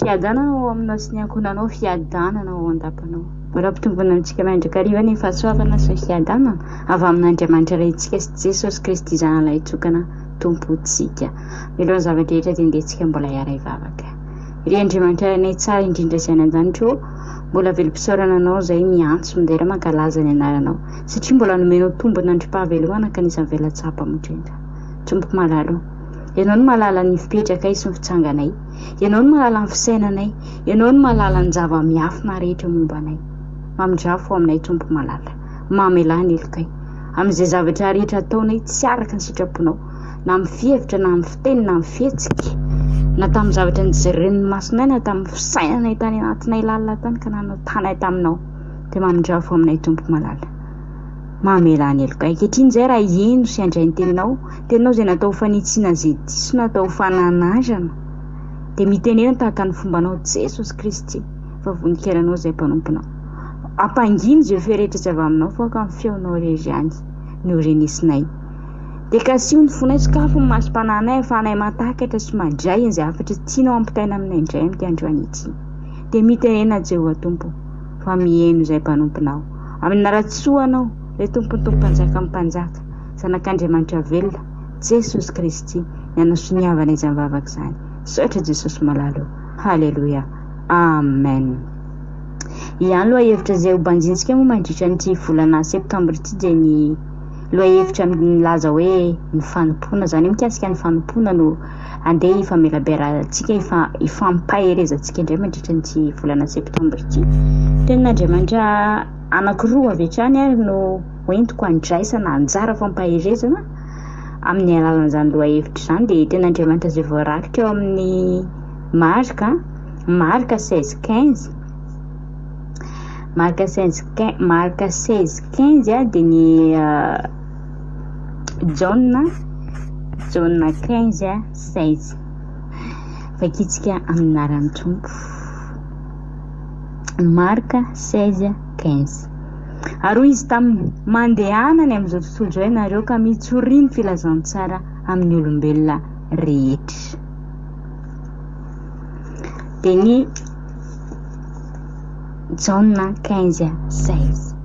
Fiadanana ho aminao sy ny ankohonanao, fiadanana ho ao an-dapanao. Mbola ampitomboina amintsika mandrakariva ny fahasoavana sy ny fiadanana avy amin'Andriamanitra Raintsika sy Jesosy Kristy Zanany Tokana Tompontsika. Mialohan'ny zava-drehetra dia ndeha tsika mbola hiara-hivavaka. Ry Andriamanitra Rainay tsara indrindra izay any an-danitra ô, mbola velom-pisaorana Anao izay miantso, midera, mankalaza ny anaranao, satria mbola nomenao tombon'androm-pahavelomana ka anisan'ny velatsam-pamondrena. Tompoko malala ô. Ianao no mahalala ny fipetrakay sy ny fitsanganay. Ianao no mahalala ny fisainanay. Ianao no mahalala ny zava-miafina rehetra momba anay. Mamindrafo aminay Tompo malala. Mamelà ny helokay. Amin'izay zavatra rehetra ataonay tsy araka ny sitraponao, na amin'ny fihevitra, na amin'ny fiteny, na amin'ny fihetsika, na tamin'ny zavatra nijeren'ny masonay, na tamin'ny fisainanay tany anatinay lalina tany ka nanotanay taminao, dia mamindrafo aminay Tompo malala. Mamelà ny helokay. Ankehitriny izay raha heno sy handray ny teninao, teninao izay natao ho fanitsiana izay diso, natao ho fananarana, dia mitenena tahaka ny fombanao Jesosy Kristy, fa vonon-keranao izay mpanomponao. Ampangino izay feo rehetra tsy avy aminao, fa aoka ny feonao irery ihany no renesinay. Dia kasiho ny fonay, sokafy ny masom-panahinay, ahafahanay mahatakatra sy mandray an'izay hafatra tianao hampitaina aminay indray amin'ity androany ity. Dia mitenena Jehovah Tompo, fa mihaino izay mpanomponao. Amin'ny anaran-tsoa Anao, Ilay Tompon'ny Tompo Mpanjakan'ny Mpanjaka, Zanak'Andriamanitra velona, Jesosy Kristy, ny hanasoniavana izany vavaka izany. Misaotra Jesosy malala o. Haleloia. Amen. Ihany lohahevitra izay ho banjintsika moa mandritra an'ity volana septambra ity dia ny lohahevitra milaza hoe ny fanompoana, izany hoe mikasika ny fanompoana no Andeha hifamelabelarantsika, hifampaherezantsika indray mandritra an'ity volana septambra ity. Tenin'Andriamanitra anankiroa avy hatrany ary no hoentiko handraisana anjara fampaherezana amin'ny alalan'izany lohahevitra izany dia tenin'Andriamanitra izay voarakitra ao amin'ny Marka, Marka 16 15. Marka 16 Marka 16 15 dia ny Jaona, Jaona 15 16. Vakintsika amin'ny anaran'ny Tompo. Marka 16 15. Ary hoy izy taminy, Mandehana any amin'izao tontolo izao ianareo ka mitsoria ny filazantsara amin'ny olombelona rehetra. Dia ny Jaona 15 16.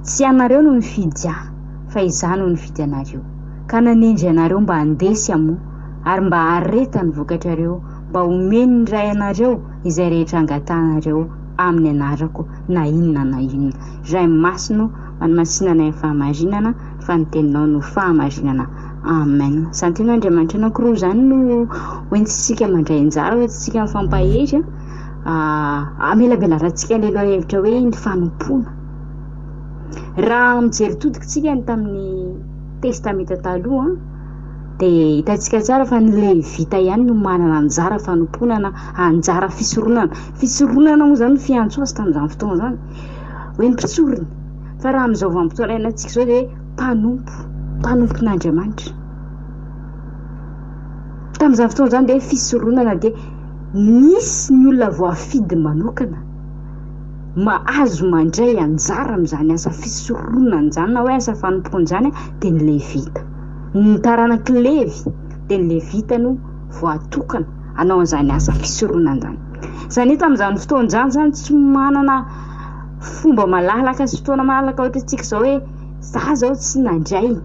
Tsy ianareo no nifidy ahy, fa izaho no nifidy anareo, ka nanendry anareo mba handeha sy hamoa, ary mba hahareta ny vokatrareo, mba homen'ny Ray anareo izay rehetra angatahanareo amin'ny anarako, na inona na inona. Ray Masina o, manamasina anay amin'ny fahamarinana, fa ny teninao no fahamarinana. Amen. Izany tenin'Andriamanitra anankiroa izany no hoentintsika mandray anjara, hoentintsika mifampahery, hamelabelarantsika ilay lohahevitra hoe ny fanompoana. Raha mijery todika isika ny tamin'ny Testamenta Taloha dia hitantsika tsara fa ny Levita ihany no manana anjara fanompoana na anjara fisoronana. Fisoronana moa izany no fiantso azy tamin'izany fotoana izany, hoe ny mpisorona. Fa raha amin'izao vanim-potoana iainantsika izao dia hoe mpanompo, mpanompon'Andriamanitra. Tamin'izany fotoana izany dia fisoronana dia nisy ny olona voafidy manokana. Mahazo mandray anjara amin'izany asa fisoronana izany na hoe asa fanompoana izany dia ny Levita. Ny taranak'i Levy dia ny Levita no voatokana hanao an'izany asa fisoronana izany. Izany hoe tamin'izany fotoana izany izany tsy manana fomba malalaka sy fotoana malalaka ohatrantsika izao hoe za izao tsy nandray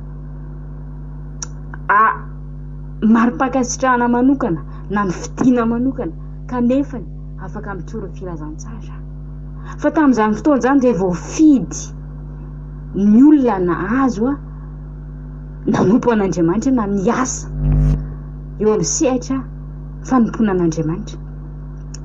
mari-pankasitrahana manokana na nofidina manokana kanefa afaka mitory ny filazantsara. Fa tamin'izany fotoana izany dia voafidy ny olona nahazo nanompo an'Andriamanitra na niasa eo amin'ny sehatra fanompoana an'Andriamanitra.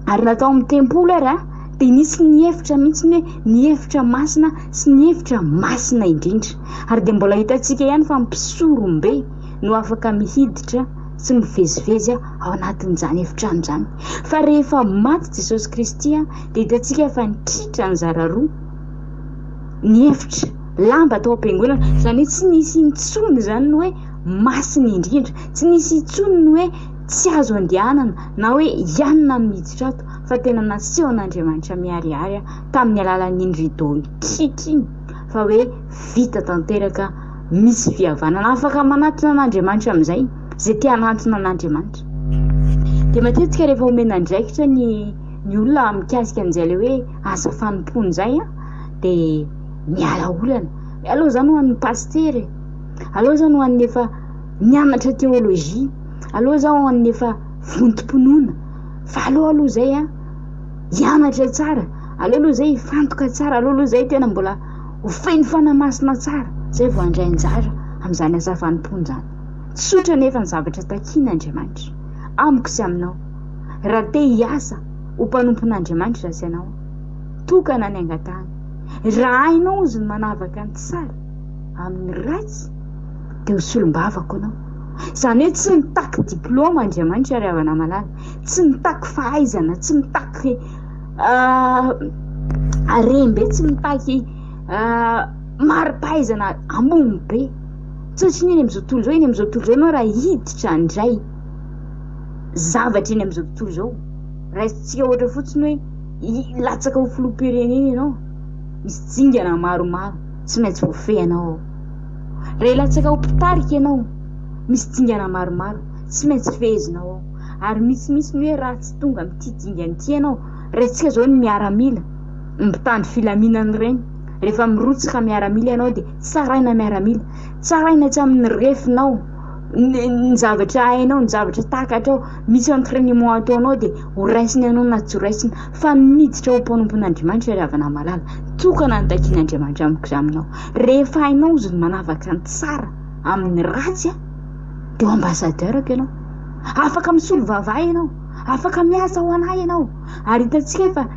Ary natao amin'ny tempoly ary dia nisy ny efitra mihitsy hoe ny efitra masina sy ny efitra masina indrindra. Ary dia mbola hitantsika ihany fa mpisorombe no afaka mihiditra sy mivezivezy ao anatin'izany efitrano izany. Fa rehefa maty Jesosy Kristy dia hitantsika fa nitritra nizara roa ny efitra, lamba tao am-piangonana. Izany hoe tsy nisy intsony izany ny hoe masina indrindra, tsy nisy intsony ny hoe tsy azo andehanana na hoe ianona no miditra ato fa tena nasehon'Andriamanitra miharihary tamin'ny alalan'iny rideau nitritra iny fa hoe vita tanteraka misy fihavanana, afaka manatona an'Andriamanitra amin'izay izay te hanantona an'Andriamanitra. Dia matetika rehefa omena andraikitra ny Ny olona mikasika an'izay ilay hoe asa fanompoana izay dia miala olana. Aleo izany ho an'ny pasitera e! Aleo izany ho an'ny efa nianatra teolojia. Aleo izany ho an'ny efa vontom-pinoana. Fa aleo aloha izay an, hianatra tsara. Aleo aloha izay hifantoka tsara. Aleo aloha izay tena mbola ho feno fanahy masina tsara. Izay vao handray anjara amin'izany asa fanompoana izany. Tsotra anefa ny zavatra takian'Andriamanitra amiko sy aminao. Raha te hiasa ho mpanompon'Andriamanitra raha tsy ianao, tokana ny angatahana. Raha hainao ozy ny manavaka ny tsara amin'ny ratsy dia ho solombavako anao. Izany hoe tsy mitaky diplaoma Andriamanitra ry havana malala, tsy mitaky fahaizana, tsy mitaky harem-be, tsy mitaky mari-pahaizana ambony be. Tsy ohatry ny eny amin'izao tontolo izao, eny amin'izao tontolo izao ianao raha hiditra handray zavatra eny amin'izao tontolo izao, raisintsika ohatra fotsiny hoe hilatsaka ho filoham-pirenena ianao, misy dingana maromaro tsy maintsy voafehinao ao. Raha hilatsaka ho mpitarika ianao, misy dingana maromaro tsy maintsy fehezinao ao. Ary misy mihitsy ny hoe raha tsy tonga amin'ity dingana ity ianao, raisintsika izao ny miaramila, ny mpitandro filaminana ireny, rehefa mirotsaka miaramila ianao dia tsaraina miaramila, tsaraina tsy amin'ny refinao, ny zavatra hainao, ny zavatra takatrao, misy entrainement ataonao dia ho raisina ianao na tsy ho raisina, fa ny miditra ho mpanompon'Andriamanitra ry havana malala, tokana ny takian'Andriamanitra amiko sy aminao. Rehefa hainao izy ny manavaka ny tsara amin'ny ratsy dia ho ambassadeur-ko ianao. Afaka misolo vava ahy ianao, afaka miasa ho an'ahy ianao. Ary hitantsika fa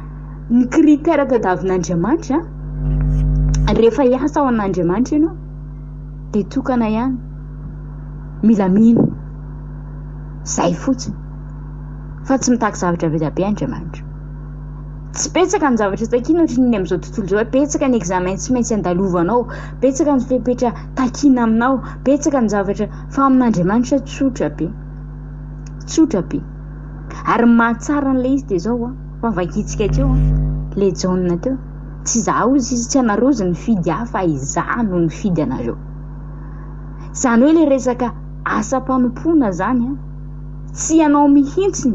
ny critère tadiavin'Andriamanitra rehefa hiasa ho an'Andriamanitra ianao dia tokana ihany, mila mino. Izay fotsiny. Fa tsy mitaky zavatra be dia be Andriamanitra. Tsy betsaka ny zavatra takiana ohatry ny eny amin'izao tontolo izao hoe betsaka ny examen tsy maintsy andalovanao, betsaka ny fepetra takiana aminao, betsaka ny zavatra fa amin'Andriamanitra tsotra be. Tsotra be. Ary ny mahatsara an'ilay izy dia izao an, fa vakintsika teo an, ilay Jaona teo, tsy izaho hozy izy, tsy anareo hozy nifidy ahy fa izaho no nifidy anareo. Izany hoe ilay resaka asam-panompoana izany an, tsy ianao mihitsy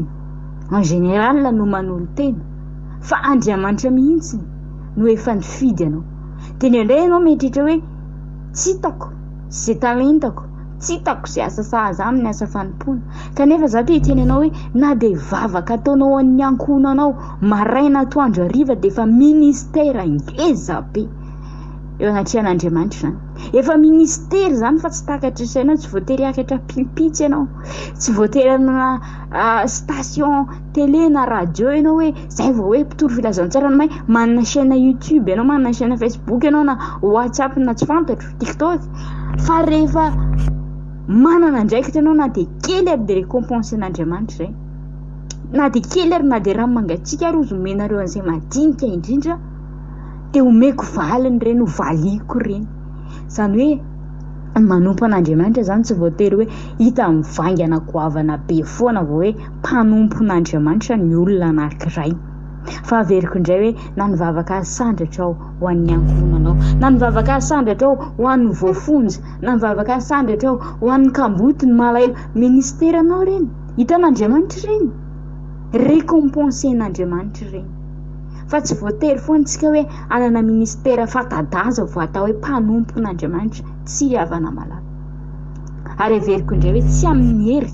en général no manolo-tena fa Andriamanitra mihitsy no efa nifidy anao. Dia indraindray ianao mieritreritra hoe tsy hitako izay talentako, tsy hitako izay asa sahaza ahy amin'ny asa fanompoana. Kanefa za te hiteny anao hoe na dia vavaka ataonao ho an'ny ankohonanao maraina atoandro hariva dia efa ministera ngeza be eo anatrehan'Andriamanitra izany. Efa ministera izany fa tsy takatry ny sainao, tsy voatery hiakatra pilipitsy ianao, tsy voatery hanana station télé na radio ianao hoe zay vao hoe mpitory filazantsara no mahay, manana chaîne YouTube ianao, manana chaîne Facebook ianao na WhatsApp na tsy fantatro, TikTok, fa rehefa manana andraikitra ianao na dia kely ary dia récompense-n'Andriamanitra izay, na dia kely ary na dia rano mangatsiaka ary hozy omenareo an'izay madinika indrindra dia omeko valiny ireny, ho valiako ireny, izany hoe Ny manompo an'Andriamanitra izany tsy voatery hoe hita mivaingana goavana be foana vao hoe mpanompon'Andriamanitra ny olona anankiray. Fa averiko indray hoe na ny vavaka asandratrao ho an'ny ankohonanao, na ny vavaka asandratrao ho an'ny voafonja, na ny vavaka asandratrao ho an'ny kamboty, ny malahelo, ministeranao ireny, hitan'Andriamanitra ireny, récompenser-n'Andriamanitra ireny. Fa tsy voatery foana isika hoe hanana ministera fanta-daza vao atao hoe mpanompon'Andriamanitra. Tsia havana malala. Ary heveriko indray hoe tsy amin'ny hery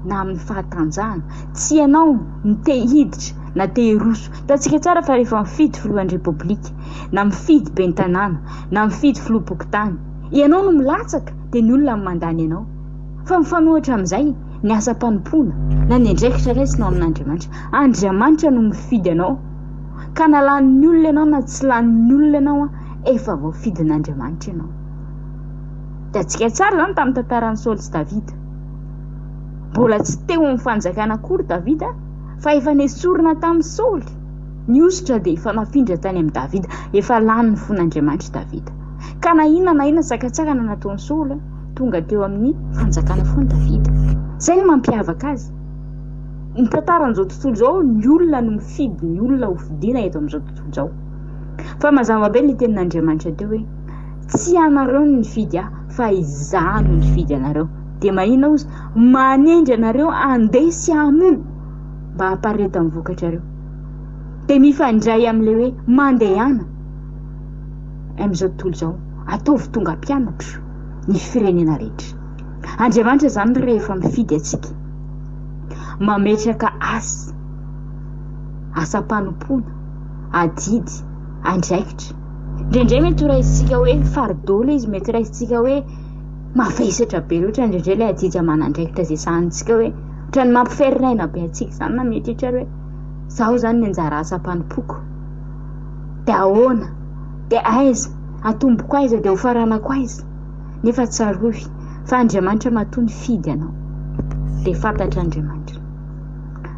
na amin'ny fahatanjahana. Tsy ianao no te hiditra na te hiroso. Hitantsika tsara fa rehefa mifidy filohan'ny Repoblika, na mifidy ben'ny tanàna, na mifidy filoham-pokontany, ianao no milatsaka dia ny olona no mandany anao. Fa mifanohitra amin'izay ny asam-panompoana na ny andraikitra raisinao amin'Andriamanitra. Andriamanitra no mifidy anao. Ka na lanin'ny olona ianao na tsy lanin'ny olona ianao, efa voafidin'Andriamanitra ianao. Hitantsika tsara izany tamin'ny tantaran'i Saoly sy Davida. Mbola tsy teo amin'ny fanjakana akory Davida fa efa nesorina tamin'i Saoly. Ny hosotra dia efa nafindra tany amin'i Davida. Efa lanin'ny fon'Andriamanitra Davida. Ka na inona na inona sakantsakana nataon'i Saoly, tonga teo amin'ny fanjakana foana Davida. Izay no mampiavaka azy. Ny tantaran'izao tontolo izao, ny olona no mifidy ny olona ho fidiana eto amin'izao tontolo izao. Fa mazava be ny tenin'Andriamanitra teo hoe, tsy ianareo no nifidy ahy, fa izaho no nifidy anareo. Dia maninona hozy? Manendry anareo handeha sy hamoa mba hamparetan'ny vokatrareo. Dia mifandray amin'ilay hoe mandehana amin'izao tontolo izao, ataovy tonga mpianatro ny firenena rehetra. Andriamanitra izany rehefa mifidy antsika, mametraka asa, asam-panompoana, adidy, andraikitra. Indraindray mety ho raisintsika hoe fardeau ilay izy, mety raisintsika hoe mavesatra be loatra indraindray ilay adidy aman'andraikitra izay sahanintsika hoe ohatran'ny mampiferinaina be antsika izany na mieritreritra ary hoe izaho izany ny anjara asam-panompoako. Dia ahoana? Dia aiza? Atomboko aiza? Dia hofaranako aiza? Nefa tsarovy fa Andriamanitra matoa nifidy anao dia fantatr'Andriamanitra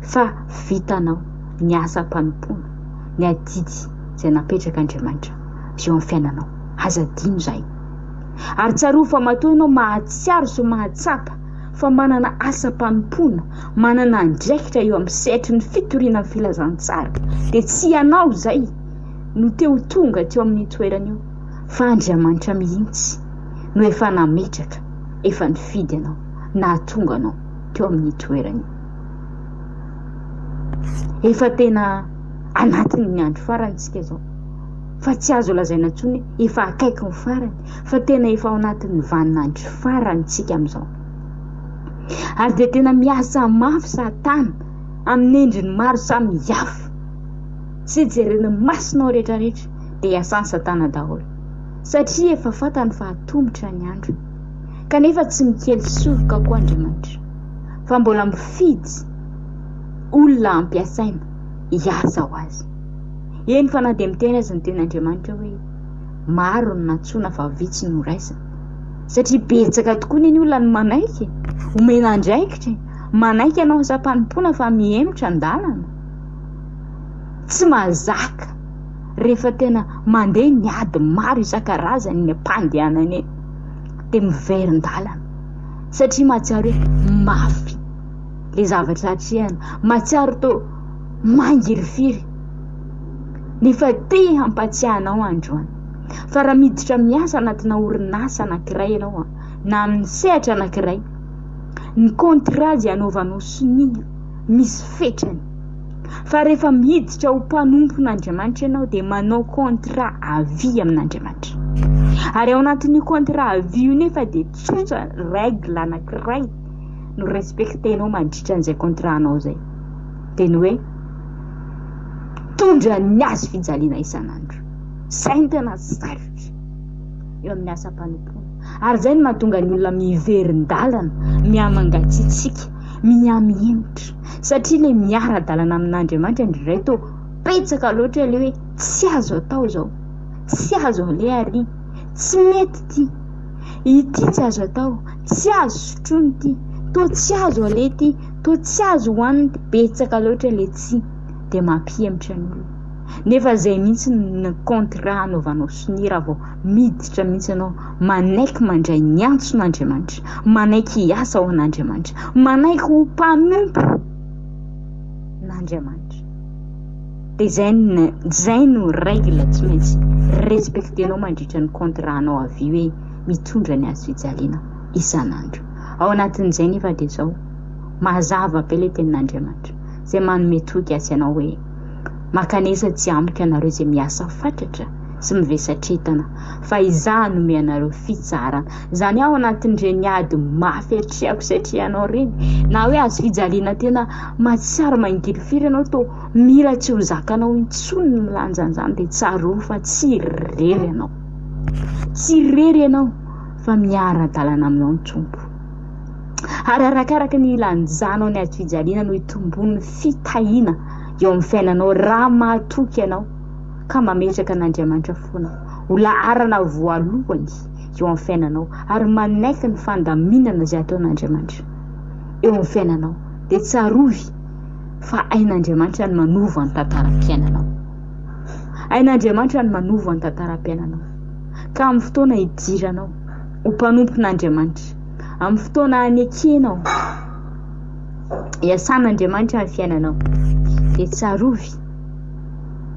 fa vitanao ny asam-panompoana, ny adidy izay napetrak'Andriamanitra eo amin'ny fiainanao. Aza adino izay. Ary tsarovy fa matoa ianao mahatsiaro sy mahatsapa fa manana asam-panompoana, manana andraikitra eo amin'ny sehatry ny fitoriana ny filazantsara, dia tsy ianao izay no te ho tonga teo amin'io toerana io, fa Andriamanitra mihitsy no efa nametraka, efa nifidy anao, nahatonga anao teo amin'io toerana io. Efa tena anatin'ny andro farany isika izao, fa tsy azo lazaina intsony hoe efa akaiky ny farany, fa tena efa ao anatin'ny vaninandro farany isika amin'izao. Ary dia tena miasa mafy Satana amin'ny endriny maro samihafa. Tsy jerena masonao rehetrarehetra dia iasan'i Satana daholo. Satria efa fantany fa atomotra ny andro. Kanefa tsy mikely soroka koa Andriamanitra. Fa mbola mifidy olona ampiasaina hiasa ho azy. Eny fa na dia miteny aza ny tenin'Andriamanitra hoe maro ny nantsoina fa vitsy no raisina. Satria betsaka tokoa ny olona no manaiky, omena andraikitra, manaiky hanao asam-panompoana fa mihemotra an-dalana. Tsy mahazaka rehefa tena mandeha ny ady maro isan-karazany ny am-pandehanana eny dia miverin-dalana satria mahatsiaro hoe mafy ilay zavatra atrehana, mahatsiaro toa mangirifiry nefa te hampatsiahy anao androany fa raha miditra miasa anatina orinasa anankiray ianao na amin'ny sehatra anankiray, ny contrat izay anaovanao sonia misy fetrany. Fa rehefa miditra ho mpanompon'Andriamanitra ianao dia manao contrat à vie amin'Andriamanitra. Ary ao anatin'io contrat à vie io nefa dia tsotra règle anankiray no respectenao mandritra an'izay contrat anao izay. Dia ny hoe mitondra ny hazo fijaliana isan'andro. Izay no tena sarotra eo amin'ny asam-panompoana. Ary izay no mahatonga ny olona miverin-dalana, mihamangatsiatsiaka, mihamihemotra. Satria ilay miara-dalana amin'Andriamanitra indraindray toa betsaka loatra ilay hoe tsy azo atao izao, tsy azo aleha ary, tsy mety ity, ity tsy azo atao, tsy azo sotroina ity, toa tsy azo aleha ity, toa tsy azo hohanina ity, betsaka loatra ilay tsy dia mampihemotra ny olona. Nefa izay mihitsy ny contrat anaovanao sonia raha vao miditra mihitsy ianao, manaiky mandray ny antson'Andriamanitra, manaiky hiasa ho an'Andriamanitra, manaiky ho mpanompo n'Andriamanitra. Dia izay no, izay no règle tsy maintsy respectenao mandritra ny contrat-nao avy hoe mitondra ny hazo fijaliana isan'andro. Ao anatin'izay nefa dia izao, mazava be ilay tenin'Andriamanitra, izay manome toky azy anao hoe, Mankanesa tsy amiko ianareo izay miasa fatratra sy mivesatretana, fa izaho hanome anareo fitsaharana. Izany ao anatin'ireny ady mafy atrehako sy atrehanao ireny, na hoe hazo fijaliana tena mahatsiaro mangirifiry ianao toa mila tsy ho zakanao intsony ny milanja an'izany, dia tsarovy fa tsy irery ianao. Tsy irery ianao fa miara-dalana aminao ny Tompo. Ary arakaraka ny ilanjanao ny hazo fijaliana no hitomboan'ny fitahiana eo amin'ny fiainanao raha mahatoky ianao ka mametraka an'Andriamanitra foana ho laharana voalohany eo amin'ny fiainanao ary manaiky ny fandaminana izay ataon'Andriamanitra eo amin'ny fiainanao dia tsarovy fa hain'Andriamanitra ny manova ny tantaram-piainanao. Hain'Andriamanitra ny manova ny tantaram-piainanao ka amin'ny fotoana hidiranao ho mpanompon'Andriamanitra, amin'ny fotoana hanekenao hiasan'Andriamanitra ny fiainanao dia tsarovy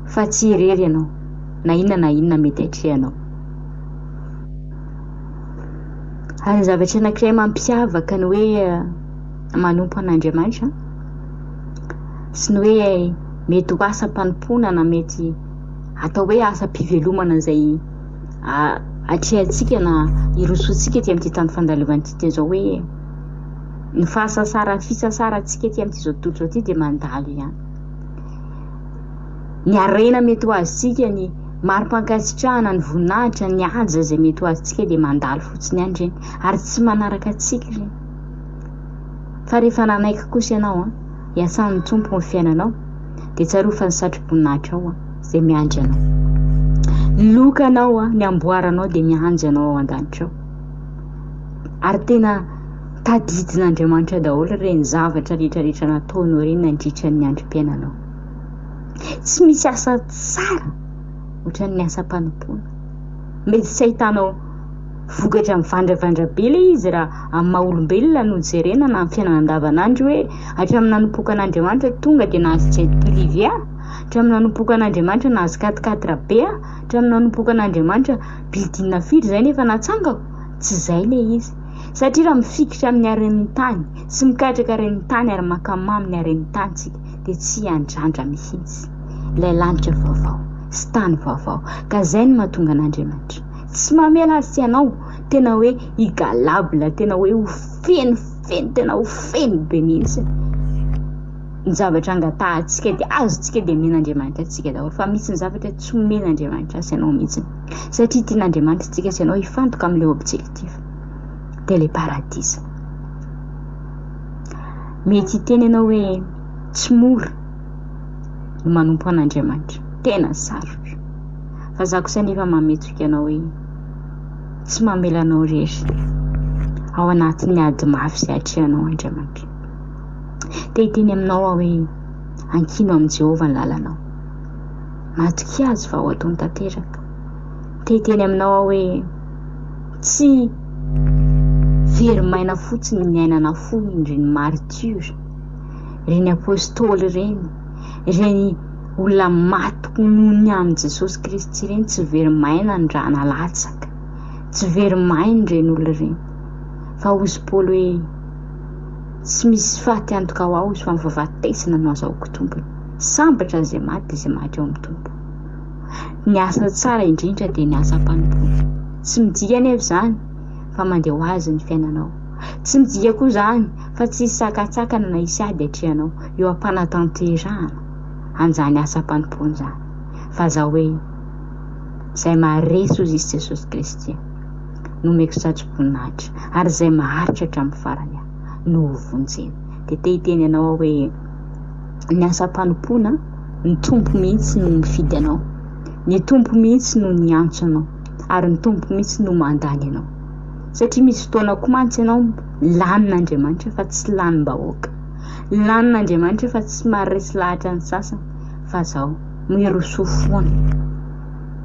fa tsy irery ianao na inona na inona mety atrehanao. Ary ny zavatra anankiray mampiavaka ny hoe manompo an'Andriamanitra sy ny hoe. Mety ho asam-panompoana na mety atao hoe asam-pivelomana izay atrehantsika na irosoantsika ety amin'ity tany fandalovana ity dia izao hoe ny fahasasaran'ny fisasarantsika ety amin'ity izao tontolo izao ity dia mandalo ihany. Ny harena mety ho azontsika, ny mari-pankasitrahana, ny voninahitra, ny haja izay mety ho azontsika dia mandalo fotsiny ihany ireny ary tsy manaraka antsika ireny. Fa rehefa nanaiky kosa ianao an, hiasan'ny Tompo ny fiainanao, dia tsarovy fa ny satroboninahitra ao izay miandry anao. Ny lokanao, ny amboaranao dia miandry anao ao an-danitra ao. Ary tena tadidin'Andriamanitra daholo ireny zavatra rehetra rehetra nataonao ireny nandritra ny androm-piainanao. Tsy misy asa tsara ohatran'ny asam-panompoana. Mety tsy ahitanao vokatra mivandravandra be ilay izy raha amin'ny maha olombelona no jerena na amin'ny fiainana andavanandro hoe hatramin'ny nanompoako an'Andriamanitra tonga dia nahazo jet privé aho, hatramin'ny nanompoako an'Andriamanitra nahazo quatre quatre be aho, hatramin'ny nanompoako an'Andriamanitra building firy izay nefa natsangako. Tsy izay ilay izy. Satria raha mifikitra amin'ny haren'ny tany sy mikatraka haren'ny tany ary mankamamy ny haren'ny tany isika dia tsy hiandrandra mihitsy ilay lanitra vaovao sy tany vaovao. Ka izay no mahatonga an'Andriamanitra tsy mamela azy tsy hanao tena hoe higalabla, tena hoe ho feno feno, tena ho feno be mihitsy ny zavatra angatahantsika dia azontsika dia omen'Andriamanitra antsika daholo fa misy ny zavatra tsy omen'Andriamanitra azy ianao mihitsy. Satria tian'Andriamanitra isika sy ianao hifantoka amin'ilay objectif dia ilay paradisa. Mety hiteny ianao hoe tsy mora ny manompo an'Andriamanitra, tena sarotra. Fa za kosa anefa manome toky anao hoe tsy mamela anao irery ao anatin'ny ady mafy izay atrehanao Andriamanitra. Te hiteny aminao aho hoe ankino amin'i Jehovah ny lalanao. Matokia azy fa ho ataony tanteraka. Te hiteny aminao aho hoe tsy very maina fotsiny ny aina nafoiny ireny maritiora, ireny apostoly ireny, ireny olona maty noho ny amin'i Jesosy Kristy ireny tsy very maina ny ra nalatsaka. Tsy very maina ireny olona ireny. Fa hozy Paoly hoe tsy misy faty antoka ho ahy hozy fa ny fahafatesana no azahoako tombony. Sambatra izay maty izay maty ao amin'ny Tompo. Ny asa tsara indrindra dia ny asam-panompoana. Tsy midika anefa izany fa mandeha ho azy ny fiainanao. Tsy midika koa izany fa tsy hisy sakantsakana na hisy ady atrehanao eo am-panatanterahana an'izany asam-panompoana izany. Fa izao hoe, Izay maharesy hozy izy Jesosy Kristy no omeko satroboninahitra, ary izay maharitra hatramin'ny farany no hovonjena. Dia te hiteny anao aho hoe. Ny asam-panompoana, ny Tompo mihitsy no mifidy anao, ny Tompo mihitsy no niantso anao, ary ny Tompo mihitsy no mandany anao. Satria misy fotoana koa mantsy ianao lanin'Andriamanitra fa tsy lanim-bahoaka. Lanin'Andriamanitra fa tsy maharesy lahatra ny sasany fa zao, mirosoa foana.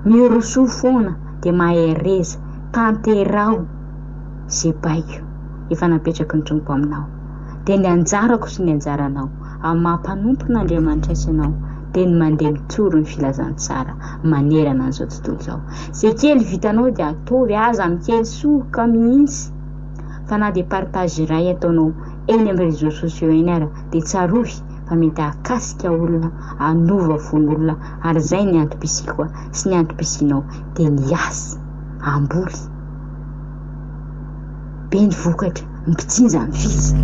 Mirosoa foana dia mahereza, tanteraho izay baiko efa napetraky ny Tompo aminao. Dia ny anjarako sy ny anjaranao, amin'ny maha mpanompon'Andriamanitra azy ianao, dia ny mandeha mitory ny filazantsara manerana an'izao tontolo izao. Izay kely vitanao dia ataovy, aza mikely soroka mihitsy, fa na dia partage iray ataonao eny amin'ny réseaux sociaux eny ara dia tsarovy fa mety hahakasika olona, hanova fon'olona, ary izay ny antom-pisiako sy ny antom-pisianao dia ny hiasa, hamboly. Be ny vokatra, mpijinja ny fisa.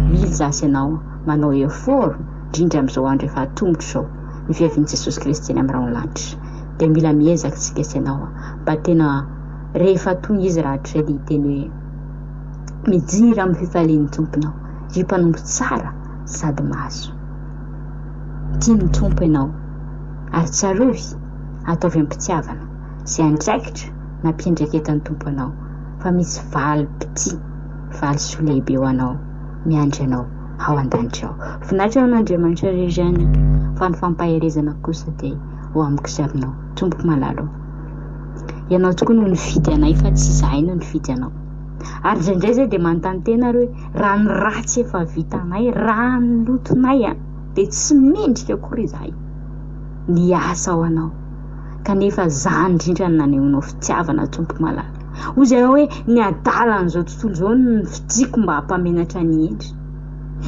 Mila izaho sy ianao manao effort, indrindra amin'izao andro efa atomotra izao, ny fiavian'i Jesosy Kristy eny amin'ny rahon'ny lanitra. Dia mila miezaka isika sy ianao mba tena rehefa tonga Izy rahatrizay dia hiteny hoe, Mijira amin'ny fifalian'ny Tomponao, ry mpanompo tsara sady mahasoa. Tian'ny Tompo ianao, ary tsarovy, ataovy am-pitiavana izay andraikitra nampiandraiketan'ny Tompo anao. fa misy valim-pitia, valisoa lehibe ho anao miandry anao ao an-danitra ao. Voninahitra ho an'Andriamanitra irery ihany fa ny fampaherezana kosa dia ho amiko sy aminao. Tompo malala ô, Ianao tokoa no nifidy anay fa tsy izahay no nifidy Anao. Ary indraindray izay dia manontany tena ary hoe raha ny ratsy efa vitanay, raha ny lotonay dia tsy mendrika akory izahay ny hiasa ho Anao. Kanefa izany indrindra no nanehoanao fitiavana Tompo malala. Hoy ianao hoe ny adalan'izao tontolo izao no nofidiko mba hampamenatra ny hendry.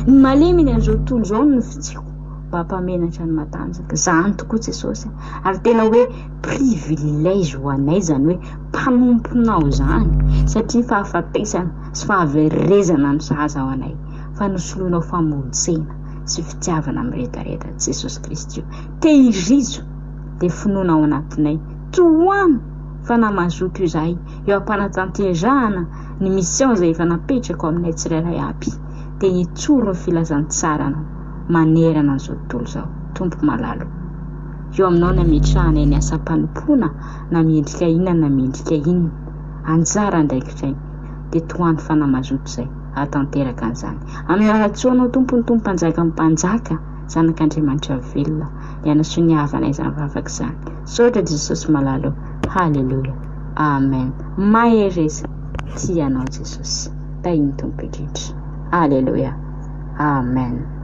Ny malemy eny amin'izao tontolo izao no nofidiko. Mampamenatra ny matanjaka. Zany tokoa Jesosy a. Ary tena hoe privilège ho anay zany hoe mpanomponao zany satria fahafatesana sy fahaverezana no sahaza ho anay fa nosoloinao famonjena sy fitiavana miredareda Jesosy Kristy io. Tehirizo le finoana ao anatinay. Tohano fa na mazoto izahay eo am-panatanterahana ny mission izay efa napetrako aminay tsirairay aby dia hitsoro ny filazantsaranao manerana an'izao tontolo izao. Tompo malala o! Eo aminao ny ametrahanay ny asam-panompoana na miendrika inona na miendrika inona. Anjara andraikitray dia tohano fanahy mazoto izay hahatanteraka an'izany. Amin'ny alalan-tsoanao Tompo ny Tompo Mpanjakan'ny mpanjaka, Zanak'Andriamanitra velona, dia anasoniavanay izany vavaka izany. Misaotra Jesosy malala o! Haleloia! Amen! Mahereza! Tia anao Jesosy. Tahin'ny Tompo indrindra. Aleloia! Amen!